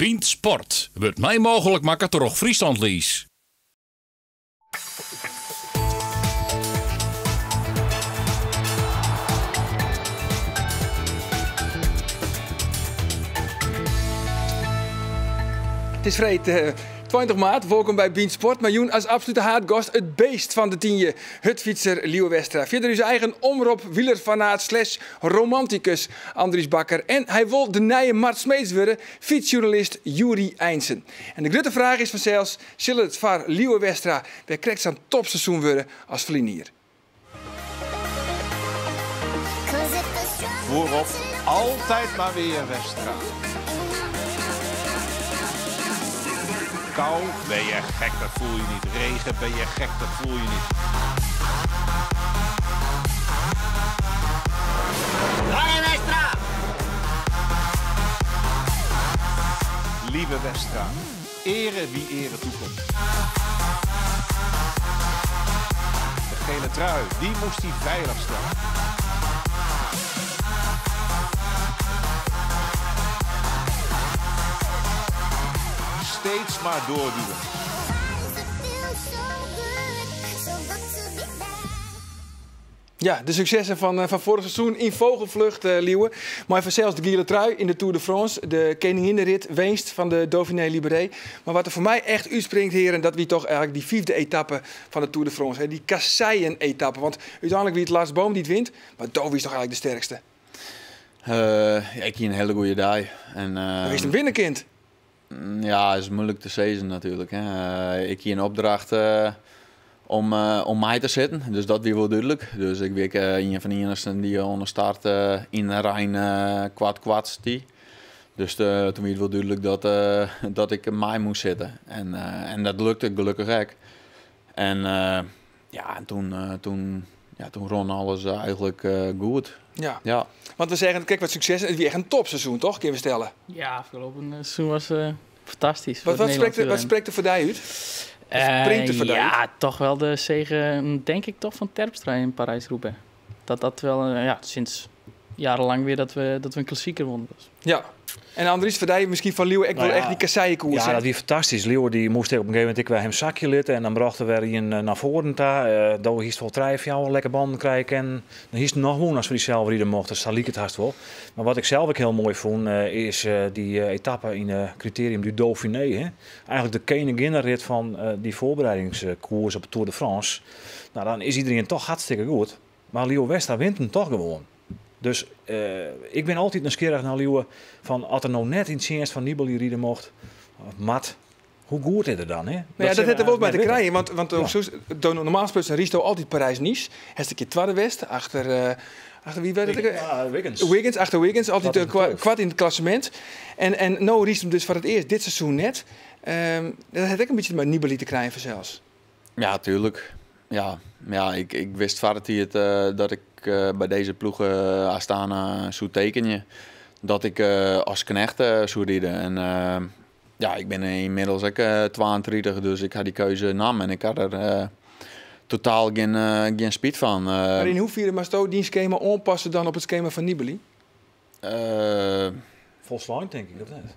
Bynt Sport wurdt mei mooglik makke troch Friesland Lease. It is freed 20 maart. Wolkom by Bynt Sport. Mei jûn as absolute haadgast it beest fan De Tynje, hurdfytser Lieuwe Westra. Fierder ús eigen omrop wielerfanaat slash romantikus Andries Bakker. En hy wol de nije Mart Smeets wurde, fytsjoernalist Yoeri IJnsen. En de grutte fraach is fansels, sil it foar Lieuwe Westra wer krekt sa'n topseizoen wurde as ferline jier? Voorop altijd maar weer Westra. Kou, ben je gek, dat voel je niet. Regen, ben je gek, dat voel je niet. Westra! Lieuwe Westra, ere wie ere toekomt. De gele trui, die moest hij veilig stellen. Steeds maar doorduwen. Ja, de suksessen fan foarich seizoen yn vogelvlucht, Lieuwe. Mar fansels de giele trui yn de Tour de France. De keninginnerit winst fan de Dauphiné Libéré. Mar wat der foar my echt útspringt, hearen, dat wie toch eigenlik dy fyfde etappe fan de Tour de France. Hè, dy kasseien-etappe. Want úteinlik wie it Lars Boom dy't wint, mar do wiest toch eigenlik de sterkste? Ja, ik hie in hiele goede dei. En, Do hiest him winne kind. Ja, is moeilik te sizzen natuerlik. Hè. Ik hie in opdracht om mei te sitten, dus dat wie wol dúdlik. Dus ik wie ek ien fan de iennichsten dy't oan de start yn de rein kwart kwart stie. Dus toen wie it wol dúdlik dat ik mei moast sitte. En dat lukte gelokkich ek. En ja, en toen, ja, toen rûn alles eigenlik goed. Ja. Ja. Want we zeggen, krekt wat sukses, it wie echt in topseizoen, toch? Kinne we stelle? Ja, afgelopen seizoen was fantastysk. Wat Voor het Nederlands sprekt der foar dy út? Wat springt der foar dy út? Ja, toch wel de zege, denk ik toch, van Terpstra in Parijs-Roubaix. Dat dat wel, ja, sinds jarenlang weer dat we een klassieker wonnen. Dus. Ja. En Andries, foar dy miskien fan Lieuwe ek wol echt dy kasseikoers, Ja, hè? dat wie fantastysk. Lieuwe dy moast ek op in gegeven momint ek wer him sakje litte en dan brocht er wer ien nei foaren ta. Do hiest wol trije, fjouwer lekke bannen krije kinnen. Dan hiest noch wûn as we dy sels ride mochten. Sa like it hast wol. Mar wat ik sels ek hiel moai fûn, is dy etappe yn de Critérium du Dauphiné. Hè? Eigenlik de keninginnerit fan dy foarbereidingskoers op de Tour de France. Nou, dan is iedereen toch hartstikke goed. Mar Lieuwe Westra wint him toch gewoan. Dus ik bin altyd nijsgjirrich nei Lieuwe fan as er no net yn tsjinst fan Nibali ride mocht, of moat, hoe goed is er dan? Hè? Nou ja, Dat dat sille hat der wol we mei te net witte. krijen, want do, normaal gesproken rydsto altyd Parijs-Nice. Hast in kear twadde west, achter wie werd het? Ja, Wiggins. Wiggins, achter Wiggins, altyd Kwart in de teuf. kwart yn it klassemint. En no rydst him dus foar it earst dit seizoen net. Dat hat ek in bytsje mei Nibali te krijen fansels. Ja, tuurlijk. Ja, ja, ik wist foar de tiid dat ik by dizze ploech Astana soe tekenje. Dat ik as knecht soe ride. En ja, ik bin ynmiddels ek 32, dus ik ha dy keuze naam en ik ha der totaal gjin spyt fan. Mar yn hoefiere moatsto dyn skema oanpasse dan op it skema fan Nibali? Folslein, tink ik, of net?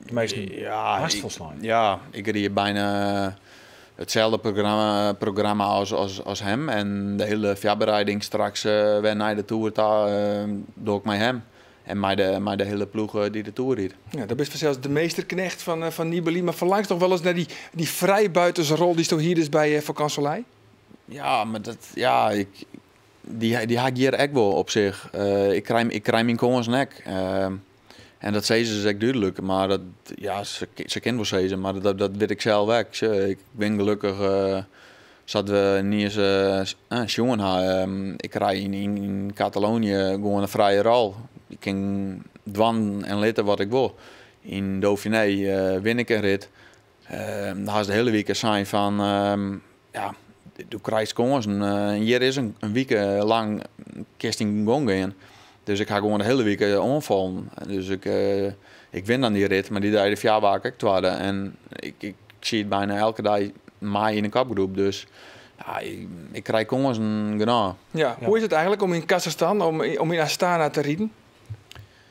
De measten hast folslein. Ja, ik ried byna itselde programma as him. En de hiele foarbereiding straks wer nei de Tour ta doch ik mei him. En mei de hiele ploech dy't de Tour rydt. Ja, dat is fansels de meesterknecht fan Nibali. Mar ferlangst noch wolris nei dy frijbuitersrol dy'tsto hier dus by Vacansoleil? Ja, mar dat, ja, ik, dy ha ik hjir ek wol op sich. Ik krij myn kânsen ek. En dat sizze se ek dúdlik, mar dat, ja, se kinne wol sizze, mar dat wit ik sels ek. Ik bin gelokkich, sa't we niis sjoen ha. Ik krij yn Catalonië gewoan in frije rol. Ik kin dwaan en litte wat ik wol. Yn Dauphiné win ik in rit. Dan ha se de hiele wike sein fan, ja, do krijst kânsen. Hjir is in wike lang kinst yn gong gean. Dus ik ha gewoan de hiele wike oanfallen. Dus ik win dan dy rit, mar dy dei derfoar waard ik ek twadde. En ik siet byna elke dei mei yn de kopgroep. Dus ja, ik krij kânsen genôch. Ja, hoe is it eigenlik om yn Kazachstan, om yn Astana te riden?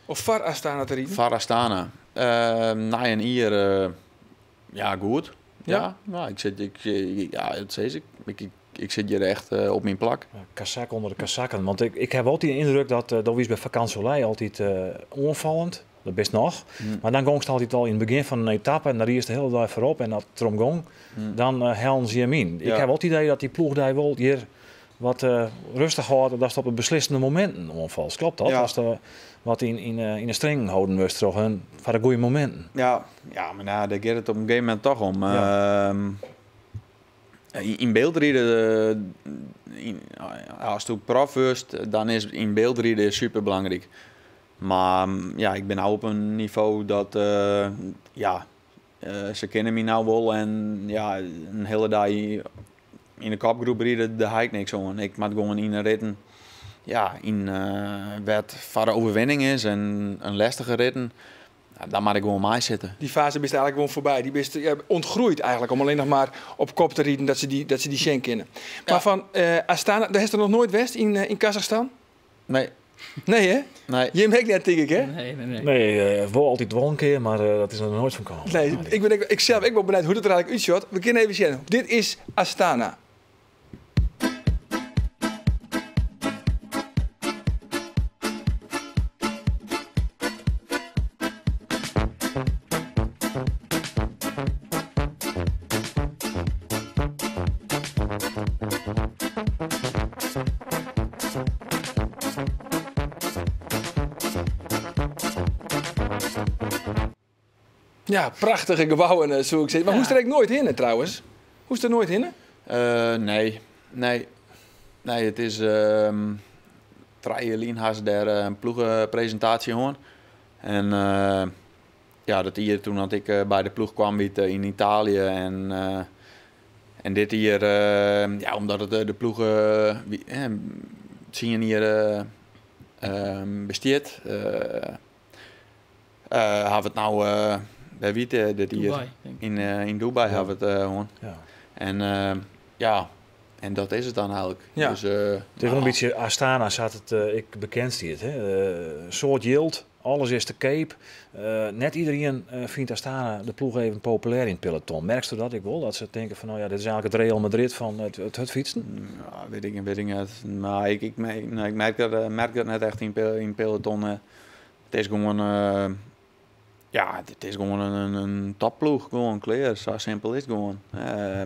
Of foar Astana te riden? Foar Astana. Nei in jier, ja, goed. Ja? Ja, nou, ik sit, ik, ja, dat sis ik. Ik, ik sit hjir echt op myn plak. Ja, Kazak ûnder de Kazakken. Want ik ha altyd de yndruk dat do wiest by Vacansoleil altyd oanfallend. Dat bist noch. Mar dan gongst altyd al yn it begjin fan in etappe en dan riest de hiele dei foarop en as it derom gong, dan hellen se jim yn. Ik ha wol it idee dat dy ploech dy wol hjir wat rêstich hâldt, datst op de beslissende mominten oanfalst. Kloppet dat? Ja. Ast wat yn de stringen holden wurdst troch hun foar de goede mominten. Ja, ja, mar nou, dêr giet it op in gegeven momint toch om. Yn byld ride, as do prof wurdst, dan is yn byld ride super belangryk. Mar ja, ik bin no op in nivo dat, ja, se kinne my no wol en ja, in hiele dei yn de kopgroep ride, dêr ha ik niks oan. Ik moat gewoan yn de ritten, ja, yn wêr't foar de overwinning is en in lestige ritten, ja, dan moat ik gewoan meisitte. Dy faze bist eigentlik gewoan foarby. Dy bist, ja, ûntgroeid eigentlik om allinnich mar op kop te riden dat se dy sjen kinne. Mar fan Astana, dêr hast der noch noait west yn Kazachstan? Nee. Nee, hè? Nee. Jim ek net, tink ik, hè? Nee, nee, nee. Nee, wol altyd wol in kear, mar dat is der noait fan kommen. Nee, ik bin ek, ik sels ek wol benijd hoe't it der eigentlik útsjocht. We kinne even sjen. Dit is Astana. Ja, prachtige gebouwen, soe ik sizze. Mar hoechst der ek noait hinne, trouwens? Hoechst der noait hinne? Nee, nee. Nee, it is, 3 jier lyn ha se dêr in ploegepresintaasje hân. En ja, dat jier toen dat ik by de ploech kwam, wie it yn Italië. En dit jier, ja, omdat it de ploeg wie, 10 jier bestiet, ha we it nou, wêr wie it dit jier? Dubai, denk ik. Yn Dubai ha we it hân. En ja, en dat is it dan eigentlik. Dus Het is wol in bytsje Astana, sa't it ek bekend stiet. Hè? Soad jild, alles is te keap. Net iedereen fynt Astana de ploech even populêr yn it peloton. Merkst do dat ek wol? Dat se tinke fan, nou ja, dit is eigentlik it Real Madrid fan it hurdfytsen? Ja, weet ik net. Maar ik merk dat net echt yn peloton. Het is gewoon ja, het is gewoon een topploech, gewoon klear. Zo simpel is het gewoon.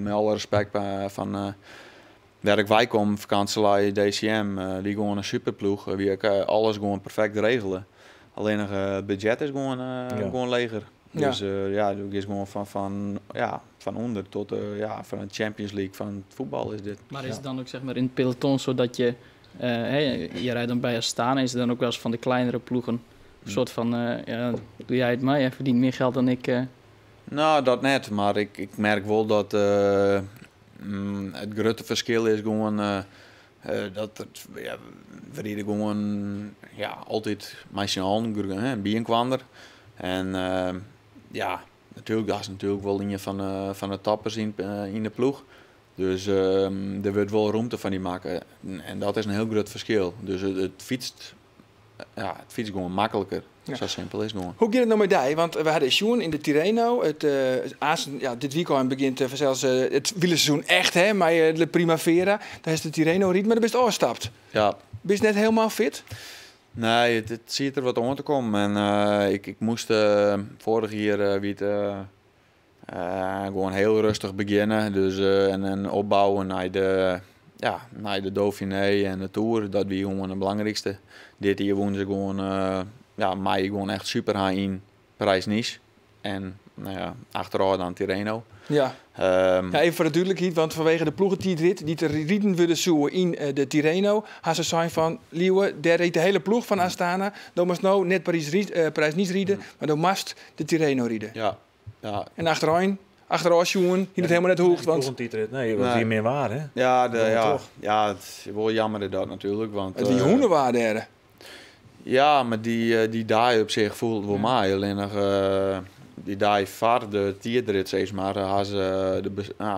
Met alle respect van waar ik wij kom, Vacansoleil, DCM, die gewoon een superploeg, wie ik alles gewoon perfect regelen. Alleen nog het budget is gewoon leger. Dus ja, het is gewoon van onder tot ja, van de Champions League van het voetbal is dit. Maar is het dan ook, in het peloton zo dat je, hè, je rijdt dan bij Astana, is het dan ook wel eens van de kleinere ploegen een soort van, ja, doe jij het maar, jij verdient meer geld dan ik. Nou, dat net, maar ik merk wel dat het grote verschil is gewoon dat het, ja, we rijden gewoon, ja, altijd met z'n allen, hè, bijenkwander. En ja, natuurlijk, dat is natuurlijk wel een van de toppers in de ploeg. Dus er wordt wel ruimte van die maken. En dat is een heel groot verschil. Dus het fietst gewoon makkelijker. Zo simpel is het gewoon. Hoe gaat het nou met die? Want we hadden Sjoen in de Tirreno. Het het Azen, ja, dit weekend begint vanzelfs het wielerseizoen echt, hè? Maar de Primavera, daar is de Tirreno riet, maar daar bist overstapt. Bist net helemaal fit? Nee, het ziet er wat aan te komen. En ik moest vorig jaar wie het gewoon heel rustig beginnen. Dus en opbouwen naar de Dauphiné en de Tour. Dat wie gewoon het belangrijkste. Dit jaar wonnen ze gewoon ja, mij gewoon echt super high in Parijs-Nice. En achteraf dan Tirreno. Even voor de duidelijkheid, want vanwege de ploegentijdrit die te rieden worden zoeken in de Tirreno, had ze zijn van Liewe, daar reed de hele ploeg van Astana. Dan moest nou net Parijs-Nice rieden, maar dan moest de Tirreno rieden. Ja. Ja. En achteraan Sjoen, hier het helemaal net hoeft, Nee, want ploegentijdrit, nee, want Nee. hier meer waar, hè? Ja, Wel toch? het is wel jammer dat natuurlijk, want, Het die hoenen waren daar. Ja, maar die daai op zich voelt wel mij. Alleen nog die daai vaar de tijdrit, zeg maar, had ze de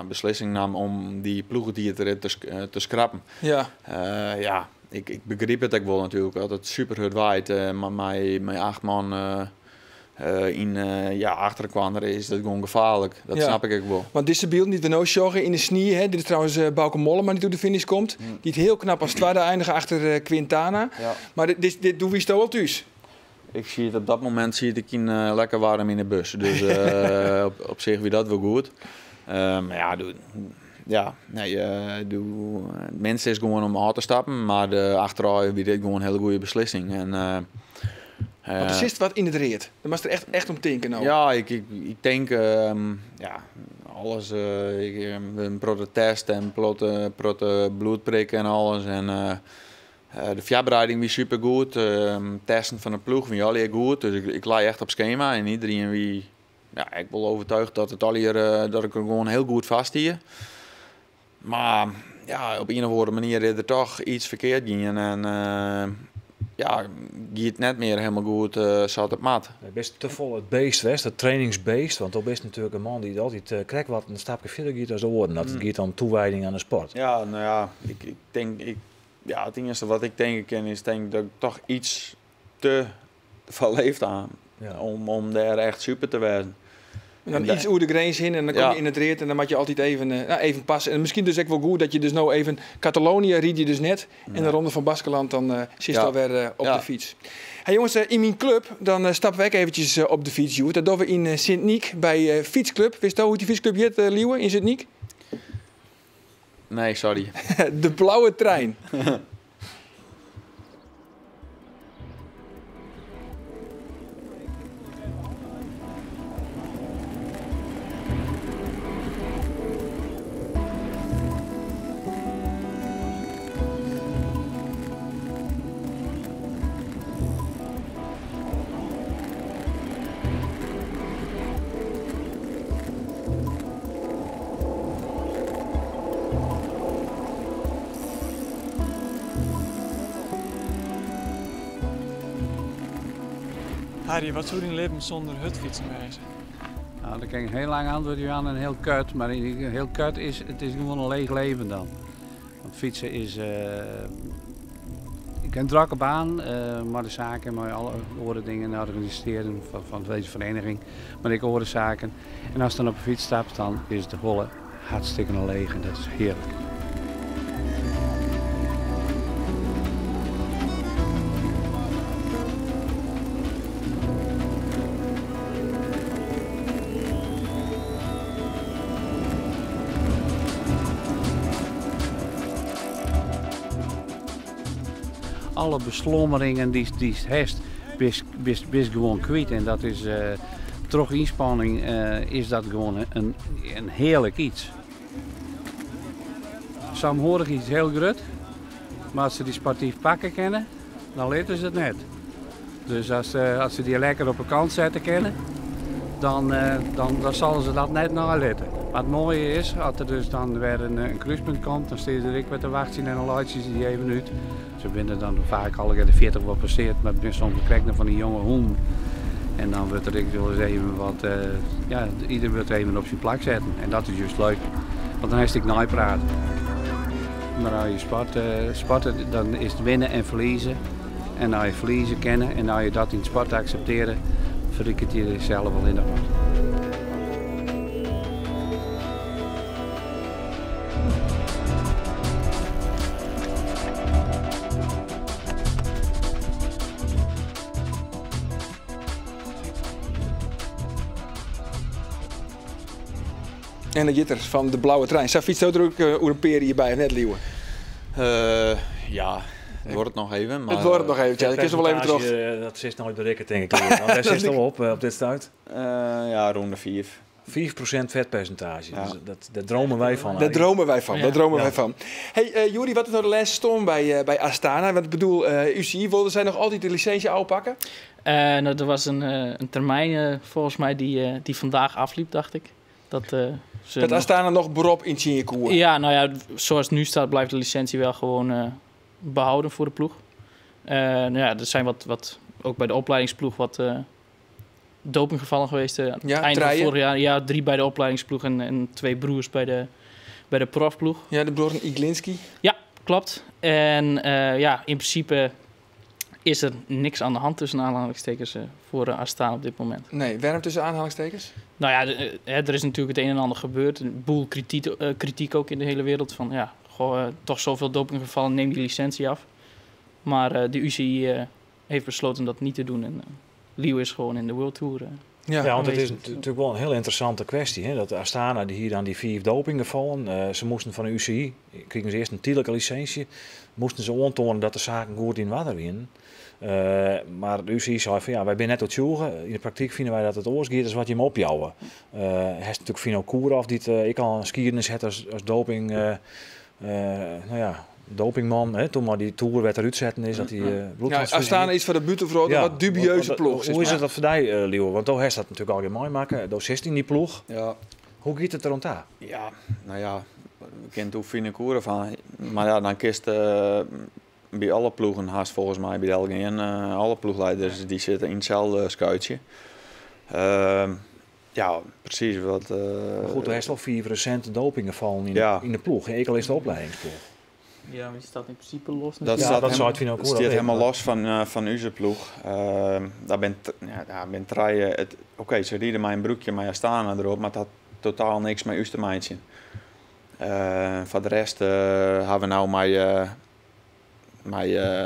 beslissing nam om die ploegentijdrit te schrappen. Ja, ik begreep het ook wel natuurlijk. Dat het super hard waait, maar mijn 8 man Yn ja, achterkwander is dat gewoan gefaarlik. Dat snap ik ek wol. Want dizze bylden dy't we no sjogge yn de snie, hè, dit is trouwens Bauke Mollema dy't oer de finish komt, dy't hiel knap as twadde einige achter Quintana. Mar dit, dit, doe wiesto al thús? Ik siet op dat momint siet ik yn, lekker warm yn de bus. Dus op sich wie dat wol goed. Maar ja, doe, ja, nee, doe, it minste is gewoan om ôf te stappen. Mar de, achterôf wie dit gewoan in hiele goede beslissing. En, Want der sitst wat yn it read. Dêr moatst der echt, echt om tinke no. Ja, ik, ik, ik tink, ja, alles, ik, in protte test en protte, protte bloedprikken en alles. En de foarbereiding wie supergoed. Testen fan de ploech wie allegear goed. Dus ik, ik lei echt op skema. En iedereen wie, ja, ik wol overtuigd dat it allegear, dat ik der gewoan hiel goed foar stie. Mar ja, op ien of oare manier is der toch iets ferkeard gien en ja, giet it net mear hielendal goed sa't it moat. Do bist te folle it beest west, it trainingsbeest. Want do bist natuerlik in man dy't altyd krekt wat in stapke fierder giet as de oaren. Dat it giet om toewijding aan de sport. Ja, no ja, ik, ik tink, ik, ja, it iennichste wat ik tinke kin is denk dat ik toch iets te folle leefd ha om dêr echt super te wêzen. En dan iets oer de grins hinne en dan kom je yn it read en dan moat je altyd even, nou, even passe. En miskien dus ek wol goed dat je dus no even Catalonië ride je dus net en de Ronde fan Baskeland dan sitst alwer op de fyts. Hey jonges, yn myn klup dan stappe we ek eventjes op de fyts hjoed. Dat dogge we yn Sint Nyk by Fytsclub. Witsto hoe't dy fytsclub hjit, Lieuwe, yn Sint Nyk? Nee, sorry. De Blauwe Trein. Harry, wat soe dyn libben sûnder hurdfytsen wêze? Nou, dan kin ik hiel lang antwurd jaan en hiel koart, mar hiel koart is it is gewoan in leech leven dan. Want fytsen is ik ha in drokke baan mei de saken, mei alle oare dingen organisearjen fan dizze vereniging, mar ek oare saken. En ast dan op de fyts stapt, dan is de holle hartstikke leech en dat is hearlik. Alle beslommeringen dy'tst hast, bist gewoan kwyt. En dat is, troch ynspanning is dat gewoan in hearlik iets. Saamhorigheid is hiel grut, mar as se dy sportyf pakke kinne, dan litte se it net. Dus as se dy lekker op 'e kant sette kinne, dan, dan, dan sille se dat net neilitte. Mar it moaie is, as der dus dan wer in krúspunt komt, dan steane se der ek wer te wachtsjen en dan laitsje se dy even út. Se binne dan faak allegear de 40 wol passeard, mar it binne soms krekt noch fan dy jonge hûnen. En dan wurdt der ek wol ris even wat, ja, ieder wurdt even op syn plak setten. En dat is just leuk, want dan hast ek neipraat. Mar as je sport, sporte, dan is it winne en ferlieze. En as je ferlieze kinne en as je dat yn it sport akseptearje, ferriket je jesels allinnich wat. En de jitter fan de blauwe trein. Sa fytst der ek oer in pear jier by, of net, Lieuwe? Ja, it duorret noch even. Mar it duorret noch even, ja. Ik kin wol even troch. Dat silst noait berikke, tink ik. Want dêr sitst al op dit stuit. Ja, rûn de 5. 5% fetpersintaazje. Ja. Dus dat, dêr drome wy fan. Dêr drome wy fan. Dêr drome wy fan. Hey, Youri, wat is no de lêste stân by Astana? Want ik bedoel, UCI wolde sy noch altyd de lisinsje ôfpakke? Nou, der was een termijn volgens mij die vandaag afliep, dacht ik. Dat, ze Dat Astana noch berop yntsjinje koe? Ja, nou ja, zoals het nu staat blijft de licentie wel gewoon behouden voor de ploeg. Nou ja, er zijn wat, ook bij de opleidingsploeg wat dopinggevallen geweest. Ja, eind van trije? vorig jaar. Ja, 3 bij de opleidingsploeg en 2 broers bij de profploeg. Ja, de broer van Iglinski. Ja, klopt. En ja, in principe Is er niks aan de hand tussen aanhalingstekens voor Astana op dit moment. Nee, waarom tussen aanhalingstekens? Nou ja, er is natuurlijk het een en ander gebeurd. Een boel kritiek ook in de hele wereld. Van ja, goh, toch zoveel dopinggevallen, neem die licentie af. Maar de UCI heeft besloten dat niet te doen. En Lieuwe is gewoon in de World Tour. Ja, want het is natuurlijk wel een heel interessante kwestie. Hè? Dat Astana die hier dan die 4 dopinggevallen. Ze moesten van de UCI, kregen ze eerst een tijdelijke licentie. Moesten ze aantonen dat de zaken goed in water waren. Maar de UCI zei van ja, wij zijn net tot tjoegen. In de praktijk vinden wij dat het oors is wat je hem opjouwen. Hij is natuurlijk Vino Koeraf, die ik al een skiernis had als doping. Dopingman, hè, toen maar die Tour werd eruit zetten is dat die ja, Astana is voor de buitenvrouw ja, wat dubieuze ploeg. Hoe is het dat voor jou, Lieuwe? Want daar heeft dat natuurlijk al geen mooi maken. Daar zit in die ploeg. Ja. Hoe gaat het er rond daar? Ja, nou ja, we kennen hoe Vino Koeraf van. Maar ja, dan kist bij alle ploegen haast volgens mij bij België en alle ploegleiders die zitten in hetzelfde schuitje. Ja, precies. Wat, maar goed, er is wel 4 recente dopinggevallen in de ploeg. Ekel is de opleidingsploeg. Ja, maar die staat in principe los. Dat staat dat staat helemaal los van onze ploeg. Daar ben draaien. Oké, ze rieden mij een broekje, maar ja, staan erop, maar dat had totaal niks met u te maken. Voor de rest hebben we nou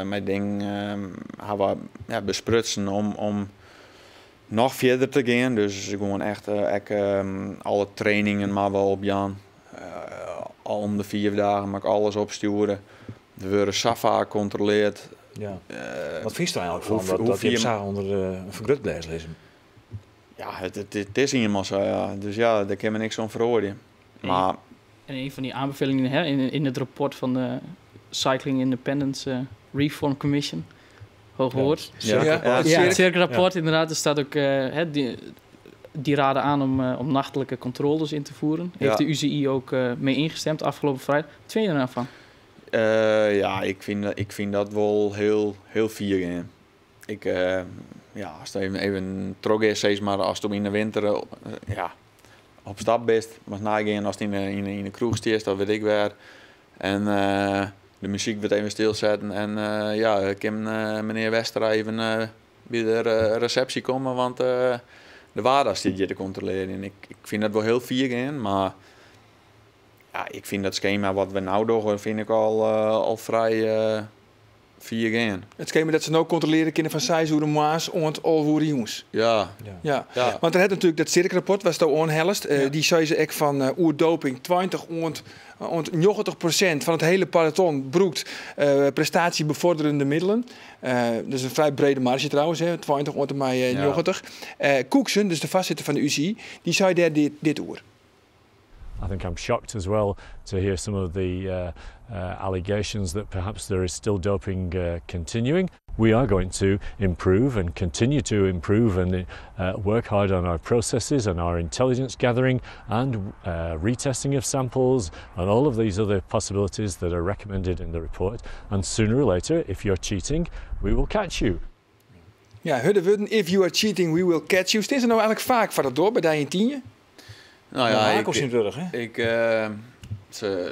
mijn ding hebben we, ja, besprutsen om nog verder te gaan. Dus gewoon echt alle trainingen maar wel op Jan. Al om de 4 dagen mag ik alles opsturen. Er worden zo vaak gecontroleerd. Ja. Wat vies er eigenlijk van dat je zag onder een vergrootglas lezen? Ja, het is iemand zo. Ja. Dus ja, daar kan me niks om veroordelen. Maar... En een van die aanbevelingen, hè, in het rapport van de Cycling Independence Reform Commission. Hoog woord. Ja. Ja, het cirkelrapport, inderdaad. Er staat ook... Die raden aan om nachtelijke controles in te voeren. Heeft de UCI ook mee ingestemd afgelopen vrijdag? Wat vind je er nou van? Ja, ik vind dat wel heel, heel fier. Ik, ja, als het even trok is, zeg maar, als het in de winter op stap bent, maar nagaan als het in de kroeg staat, dat weet ik waar. En de muziek wordt even stilzetten en ja, kan meneer Westra even bij de receptie komen, want de WADA zit je te controleren. En ik vind dat wel heel fier in, maar ja, ik vind dat schema wat we nou doen, vind ik al vrij fier in. Het schema dat ze nou controleren kunnen van 6 uur maas ont al jongens. Ja. Ja. Ja. Want er had natuurlijk dat cirkelrapport was daar onhelst. Die zei ze echt van oerdoping 20 ont 90% van het hele peloton broekt prestatiebevorderende middelen. Dus een vrij brede marge trouwens, hè, 20 ont mij 90. Cookson, dus de vastzitter van de UCI, die zei daar dit oer. I think I'm shocked as well to hear some of the allegations that perhaps there is still doping continuing. We are going to improve and continue to improve and work hard on our processes and our intelligence gathering and retesting of samples and all of these other possibilities that are recommended in the report. And sooner or later, if you're cheating, we will catch you. Ja, hudde wurden, if you are cheating, we will catch you. Staan ze nou eigenlijk vaak voor dat door bij die tienje? Nou ja,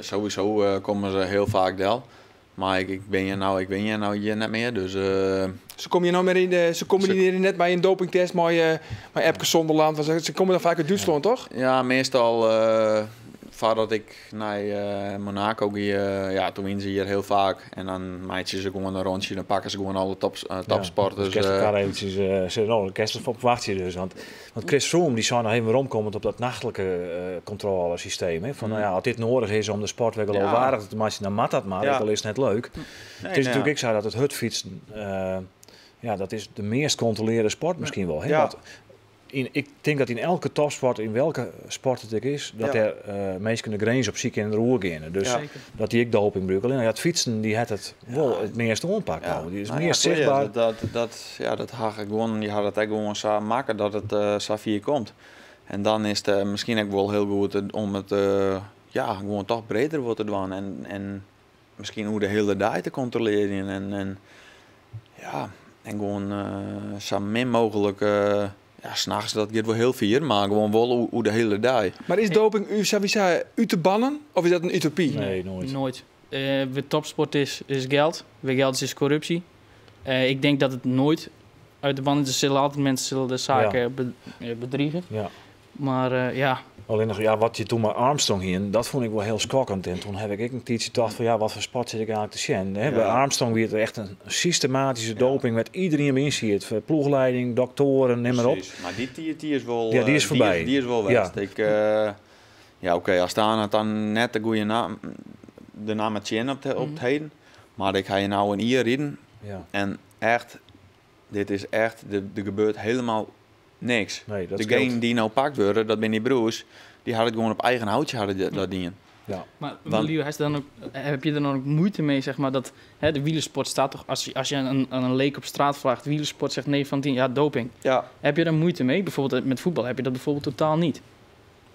sowieso komen ze heel vaak del. Maar ik ben hier nou, ik ben hier nou hier net meer, dus. Ze komen hier nou meer in de, ze combineren net bij een dopingtest, maar Epke Zonderland, ze komen dan vaak uit Duitsland, toch? Ja, meestal voordat ik naar Monaco ging, ja, toen winnen ze hier heel vaak. En dan maakten ze gewoon een rondje, dan pakken ze gewoon alle topsporters. Ja, dus elkaar eventjes, nou, op wacht je dus. Want Chris Froome die zou nog even rondkomen op dat nachtelijke controlesysteem. Hè? Van, nou ja, als dit nodig is om de sport weer geloofwaardig te maken, dan mat dat maar. Ja. Ook al is het net leuk. Nee, het is natuurlijk, ik zei dat het hutfietsen, ja, dat is de meest controleerde sport misschien wel. Hè? Ja. Want, ik denk dat in elke topsport, in welke sport het ook is, dat er mensen de grens op ziek in de roer gaan. Dus dat die ik doping gebruik. Alleen ja, het fietsen die het het wel het meest aanpakt. Ja. Die is nou, meer zichtbaar. Dat had ik gewoon, die had het ook gewoon zo maken dat het zo vier komt. En dan is het misschien ook wel heel goed om het gewoon toch breder wordt te doen en misschien hoe de hele dag te controleren en gewoon zo min mogelijk. Ja, s'nachts, dat gaat wel heel vier, maar gewoon wel hoe de hele dag. Maar is doping u te bannen of is dat een utopie? Nee, nooit. Nooit. De topsport is geld. Wie geld is, is corruptie. Ik denk dat het nooit uit de band is. Er zullen altijd mensen zullen de zaken bedriegen. Maar ja. Alleen nog, ja, wat je toen met Armstrong hier, dat vond ik wel heel schokkend. En toen heb ik een tijdje gedacht van, ja, wat voor sport zit ik eigenlijk te zien. Hè? Bij Armstrong werd er echt een systematische doping met iedereen in zit. Ploegleiding, doktoren, neem maar op. Precies. Maar die is wel, Ja, die is voorbij. Die is wel west. Ik, ja, oké, Astana had dan net de goede naam, de naam met Chin op het heden. Maar ik ga je nou een jaar rijden. En echt, dit is echt, er gebeurt helemaal niks. Nee, dat De scheelt. game die nou pakt worden, dat ben die broers, die hadden het gewoon op eigen houtje hadden die, dat ding. Maar Want Lieuwe, hij is dan ook, heb je er dan ook moeite mee, zeg maar, dat, hè, de wielersport staat toch, als je aan een leek op straat vraagt, wielersport zegt 9 van 10, ja, doping. Heb je daar moeite mee? Bijvoorbeeld met voetbal heb je dat bijvoorbeeld totaal niet.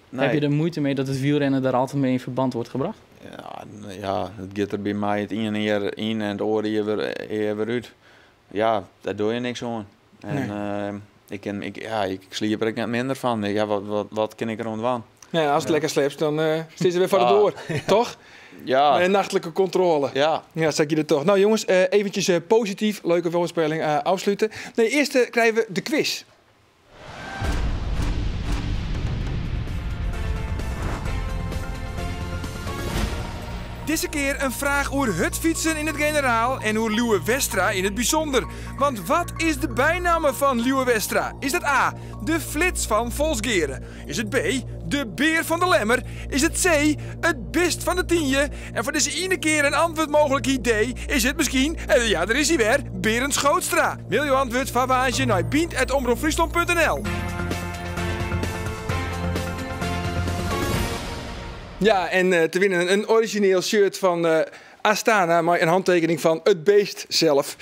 Nee. Heb je er moeite mee dat het wielrennen daar altijd mee in verband wordt gebracht? Ja, ja, het gaat er bij mij het ene jaar in en het oor hier weer uit. Ja, daar doe je niks aan. En, ik sliep er ook net minder van. Ik, ja, wat kan ik er aan? Ja, als het lekker sleept, dan zit ze weer voor de door. Toch? Met een nachtelijke controle. Ja, zeg je dat toch. Nou jongens, eventjes positief, leuke voorspeling afsluiten. Nee, eerst krijgen we de quiz. Deze keer een vraag over het fietsen in het generaal en over Lieuwe Westra in het bijzonder. Want wat is de bijnaam van Lieuwe Westra? Is dat A, de flits van Folsgeare? Is het B, de beer van de Lemmer? Is het C, het bist van de Tienje? En voor deze ene keer een antwoord mogelijk idee is het misschien, en ja, daar is hij weer, Berend Schootstra. Mail je antwoord van Waasje naar bient at omroep friesland punt N L. Ja, en te winnen een origineel shirt van Astana, maar een handtekening van het beest zelf,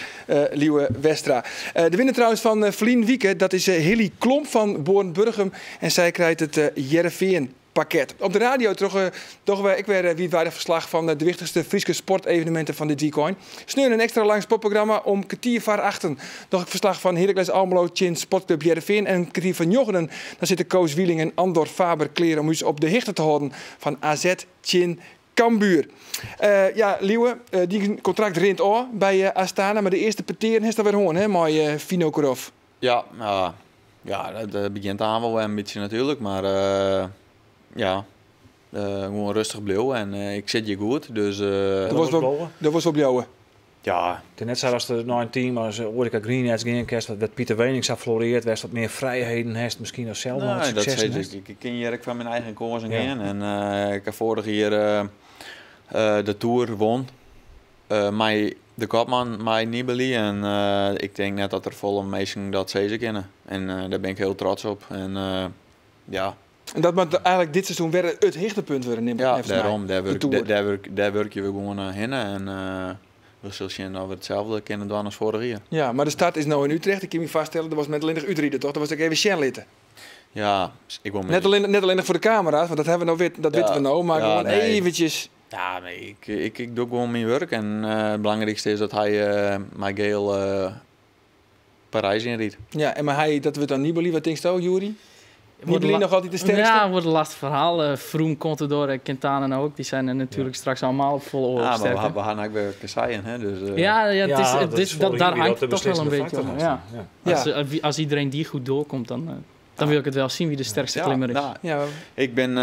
Lieuwe Westra. De winnaar trouwens van Vlien Wieke, dat is Hilly Klomp van Boornburgum. En zij krijgt het Hearrenfean pakket. Op de radio toch wij, ik weer wie het verslag van de wichtigste Friese sportevenementen van dit weekend. Sneur een extra lang sportprogramma om kwartier voor achten. Nog het verslag van Heracles Almelo, Chin Sportclub Hearrenfean en kwartier van Jochenen. Dan zitten Koos Wieling en Andor Faber kleren om u op de hichte te houden van AZ Chin Cambuur. Lieuwe, die contract rint al bij Astana, maar de eerste parteren is daar weer hoorn, hè, mooi Vinokourov. Ja, ja, dat begint aan wel een beetje natuurlijk, maar gewoon rustig blijven en ik zit je goed, dus Dat was wel, dat was wel blauwe. Ja. Het is net zoals er nou een team als Orica Green Edge ging, kerst, dat Pieter Weening zou floreerd, was wat meer vrijheden heeft, misschien als zelf nog Nee, wat dat succes zeg heeft. ik. Ik ken hier van mijn eigen koers en gaan. En ik heb vorig jaar de Tour won. Mij, de kopman, mij Nibali. En ik denk net dat er volle mensen dat ze kennen. En daar ben ik heel trots op. En ja. En dat moet eigenlijk dit seizoen weer het hoogtepunt worden, neem ik Ja, even mij. daarom. Daar De Tour. werk je weer gewoon heen. En we zullen zien dat we hetzelfde kunnen doen als vorig jaar. Ja, maar de start is nou in Utrecht. Ik kan me vaststellen, dat was met alleen nog Utrecht, toch? Dat was ik even Sjen litten. Ja, ik wil me Net alleen nog voor de camera's, want dat hebben we nou wit, dat weten we nou, maar gewoon eventjes. Ja, nee, ik doe gewoon mijn werk. En het belangrijkste is dat hij mijn geel Parijs inriet. Ja, en maar hij, dat we dan Nibali, wat denk je, Juri? Wordt Nibali nog altijd de sterkste? Ja, wordt een lastig verhaal. Froome, Contador en Quintana nou ook. Die zijn er natuurlijk straks allemaal op volle Ja, maar oorlogsterkte. we gaan ook weer kasseien, hè, dus Ja, ja, het is, Ja, het dat is, is dat, vorig daar jaar hangt dat de het toch wel een beslissende beetje om. factor Ja. was. Ja. Als iedereen die goed doorkomt, dan wil ik het wel zien wie de sterkste klimmer is. Ik ben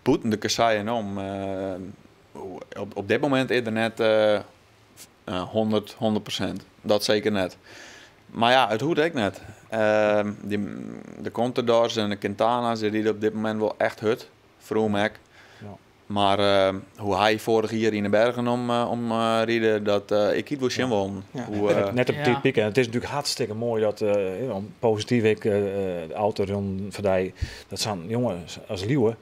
boeten de kasseien om. Op dit moment is er net 100%. Dat zeker net. Maar ja, het hoeft ook net. De Contadors en de Quintana's, die rijden op dit moment wel echt hut. Froome ook. Maar hoe hij vorig jaar in de bergen om rijden, dat ik het wel zien wil. Hoe, Net op die piek. En het is natuurlijk hartstikke mooi dat om positief ik de auto rond Verdij, dat zijn jongens als Lieuwe,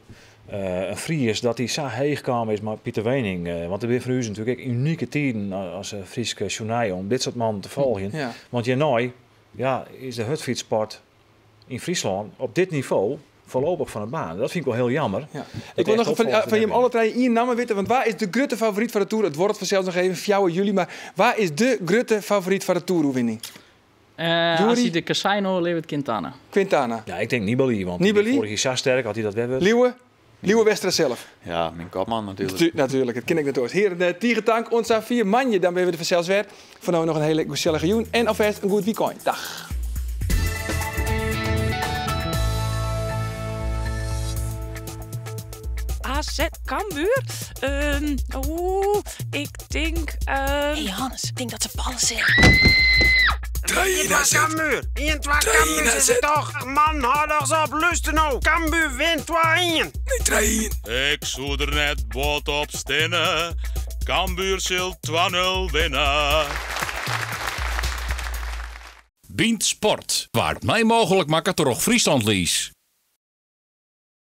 een Fries, dat hij zo heeg kwam is, maar Pieter Weening. Want er zijn voor u natuurlijk ook unieke tijden als Frieske journaal om dit soort mannen te volgen. Want hierna, is de hutfietsport in Friesland op dit niveau voorlopig van de baan. Dat vind ik wel heel jammer. Dat Ik wil echt nog opvolgt van in je de alle drie één naam weten, want waar is de grote favoriet van de Tour? Het wordt vanzelf nog even fjouwen jullie, maar waar is de grote favoriet van de Tour-winning? Als Juri? hij de Cassino levert, Quintana. Quintana. Ja, ik denk Nibali, want Nibali? vorig jaar zo sterk had hij dat wel. Lieuwe? Lieuwe Westra zelf. Ja, mijn kopman natuurlijk. Natuurlijk, dat ken ik natuurlijk. Heren, tige tank, ons aan 4 manje, dan ben we er vanzelfs weer. Voor nu nog een hele gezellige joen en alvast een goed weekend. Dag. AZ Cambuur? Oeh, ik denk... Hey Hannes, ik denk dat ze ballen zijn. 3 Cambuur. 1, 2 Cambuur is het toch? Man, hou eens op, luister nou. Cambuur wint 2-1. Nee, 3-1. Ik zoek er net bot op stinnen. Cambuur zult 2-0 winnen. Bynt Sport, waar het mij mogelijk maakt door Friesland Lease.